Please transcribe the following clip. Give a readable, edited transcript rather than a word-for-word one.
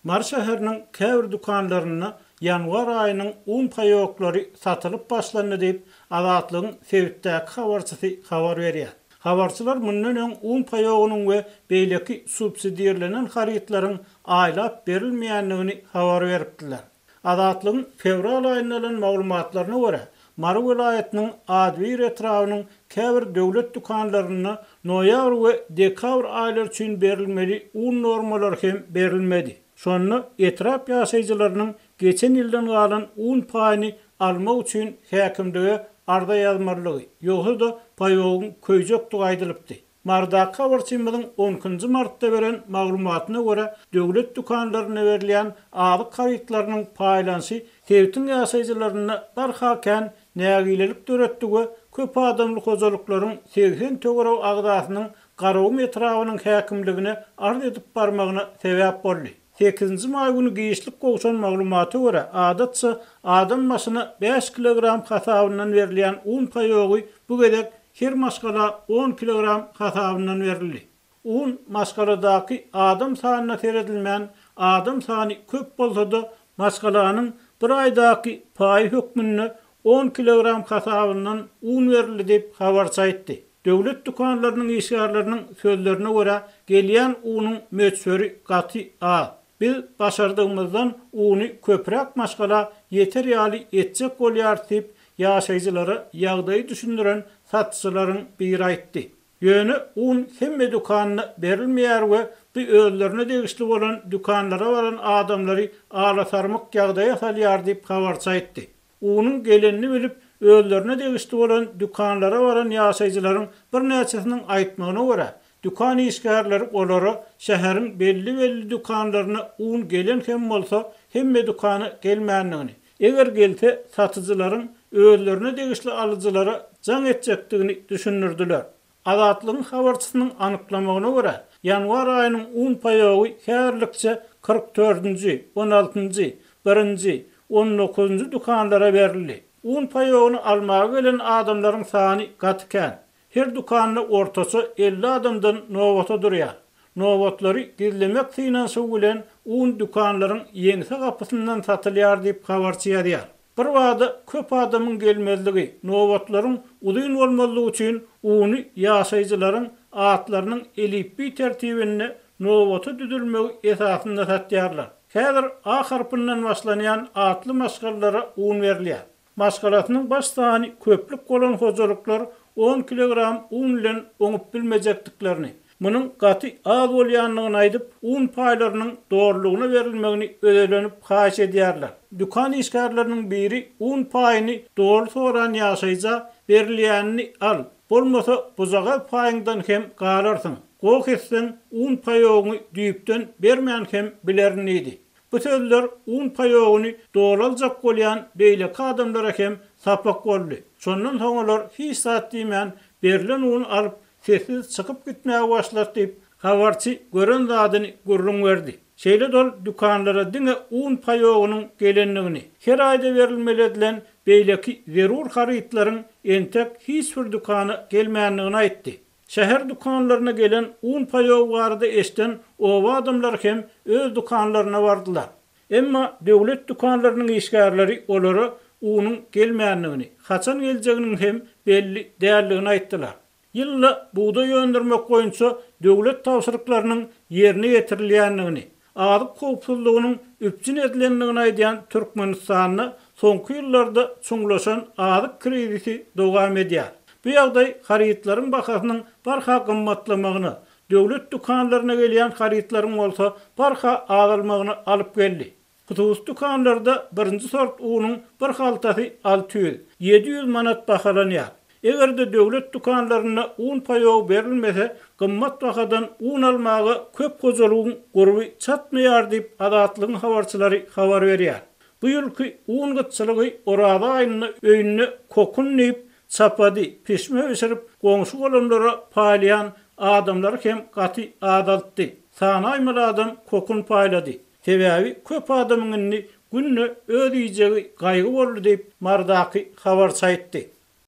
Mary şäheriniň käbir dükanlarynda ýanwar aýynyň un paýoklary satylyp başlandy diýip, Azatlygyň sebitdäki habarçysy habar berýär. Habarçylar mundan öň un paýogynyň we beýleki subsidirlenen harytlaryň aýlap berilmeýändigini habar beripdiler. Azatlygyň fewral aýynda alan maglumatlaryna görä, Mary welaýatynyň Adybir etrabynyň käbir döwlet dükanlarynda noýabr we dekabr aýlary üçin berilmeli un normalary hem berilmedi. Şonda etrap ýaşaýjylarynyň geçen ýyldan galan un paýyny almak üçin häkimlige arza ýazmalydygy, ýogsa-da paýogyň köýjekdigi aýdylypdy. Marydaky habarçymyzyň on ikinji martda beren maglumatyna görä, döwlet dükanlarynda berilýän azyk harytlarynyň paýlanyşy sebitiň ýaşaýjylarynda barha kän nägilelik döretdi we köp adamly hojalyklaryň 80 töweregi agzasynyň Garagum etrabynyň häkimligine arz edip barmagyna sebäp boldy. Sekizinji maý güni giçlik gowşan maglumata görä, adatça, adam başyna bäş kilogram hasabyndan berilýän un paýogy bu gezek her maşgala on kilogram hasabyndan berildi. Un maşgaladaky adam sanyna seredilmän, adam sany köp bolsa-da, maşgalanyň bir aýdaky paýy hökmünde on kilogram hasabyndan un berildi diýip, habarçy aýtdy. Döwlet dükanlarynyň işgärleriniň sözlerine görä, gelýän unuň möçberi gaty az. Biz başardygymyzdan uny köpräk maşgala ýeter ýaly etjek bolýarys diýip, ýaşaýjylara ýagdaýy düşündiren satyjylaryň biri aýtdy. Ýöne un hemme dükanda berilmeýär we bu özlerine degişli bolan dükanlara baran adamlary alasarmyk ýagdaýa salýar diýip, habarçy aýtdy. Unuň gelenini bilip, özlerine degişli bolan dükanlara baran ýaşaýjylaryň birnäçesiniň aýtmagyna görä, dükan işgärleri olara şäheriň belli-belli dükanlaryna un gelen hem bolsa, hemme dükana gelmändigini, eger gelse, satyjylaryň özlerine degişli alyjylara jaň etjekdigini düşündirdiler. Azatlygyň habarçysynyň anyklamagyna görä, ýanwar aýynyň un paýogy häzirlikçe 44 dördünji, on altynjy, birinji, on dokuzynjy dükanlara berildi. Un paýogyny almaga gelen adamlaryň sany gaty kän. Her dükanda ortaça 50 adamdan nobata durýar. Nobatlary gizlemek synanyşygy bilen un dükanlaryň ýeňse gapysyndan satylýar diýip, habarçy ýazýar. Birbada köp adamyň gelmezligi, nobatlaryň uzyn bolmazlygy üçin uny ýaşaýjylaryň atlarynyň elipbiý tertibinde nobata düzülmegi esasynda satýarlar. Häzir A harpyndan başlanýan atly maşgalalara un berilýär. Maşgalasynyň baş sany köplük bolan hojalyklar on kilogram un bilen oňup bilmejekdiklerini, munuň gaty az bolýandygyny aýdyp, un paýlarynyň dolulygyna berilmegini özelenip haýyş edýärler. Dükan işgärleriniň biri un paýyny doly soran ýaşaýja berilýänini al, bolmasa bujagaz paýyňdan hem galarsyň, goh etseň un paýogyňy düýpden bermän hem bilerin diýdi. Bu sözler un paýogyny doly aljak bolýan beýleki adamlara hem sapak boldy. Şondan soň olar hiç zat diýmän, berlen uny alyp, sessiz çykyp gitmäge başlady diýip, habarçy gören zadyny gürrüň berdi. Şeýle-de ol dükanlara diňe un paýogynyň gelendigini, her aýda berilmeli edilen beýleki zerur harytlaryň entek hiç bir dükana gelmändigini aýtdy. Şäher dükanlaryna gelen un paýogy barada eşiden oba adamlary hem öz dükanlaryna bardylar. Emma döwlet dükanlarynyň işgärleri olara unuň gelmändigini, haçan geljeginiň hem belli däldigini aýtdylar. Ýylda bugdaý öndürmek boýunça döwlet tabşyryklarynyň ýerine ýetirilýändigini, azyk howpsuzlygynyň üpjün edilendigini aýdýan Türkmenistanda soňky ýyllarda çuňlaşan azyk krizisi dowam edýär. Bu ýagdaý harytlaryň bahasynyň barha gymmatlamagyna, döwlet dükanlaryna gelýän harytlaryň bolsa barha azalmagyna alyp geldi. Hususy dükanlarda birinji sort unuň bir haltasy 600, 700 manat bahalanýar. Eger-de döwlet dükanlarynda un paýogy berilmese, gymmat bahadan un almaga köp hojalygyň gurby çatmaýar diýip, Azatlygyň habarçylary habar berýär. Bu ýylky un gytçylygy Oraza aýynda öýünde kokun diýip, çapady, pişme bişirip, goňşy-golamlara paýlaýan adamlary hem gaty azaltdy. Sanaýmaly adam kokun paýlady. Sebäbi köp adamyň indi günde öz iýjegi gaýgy boldy diýip, Marydaky habarçy aýtdy.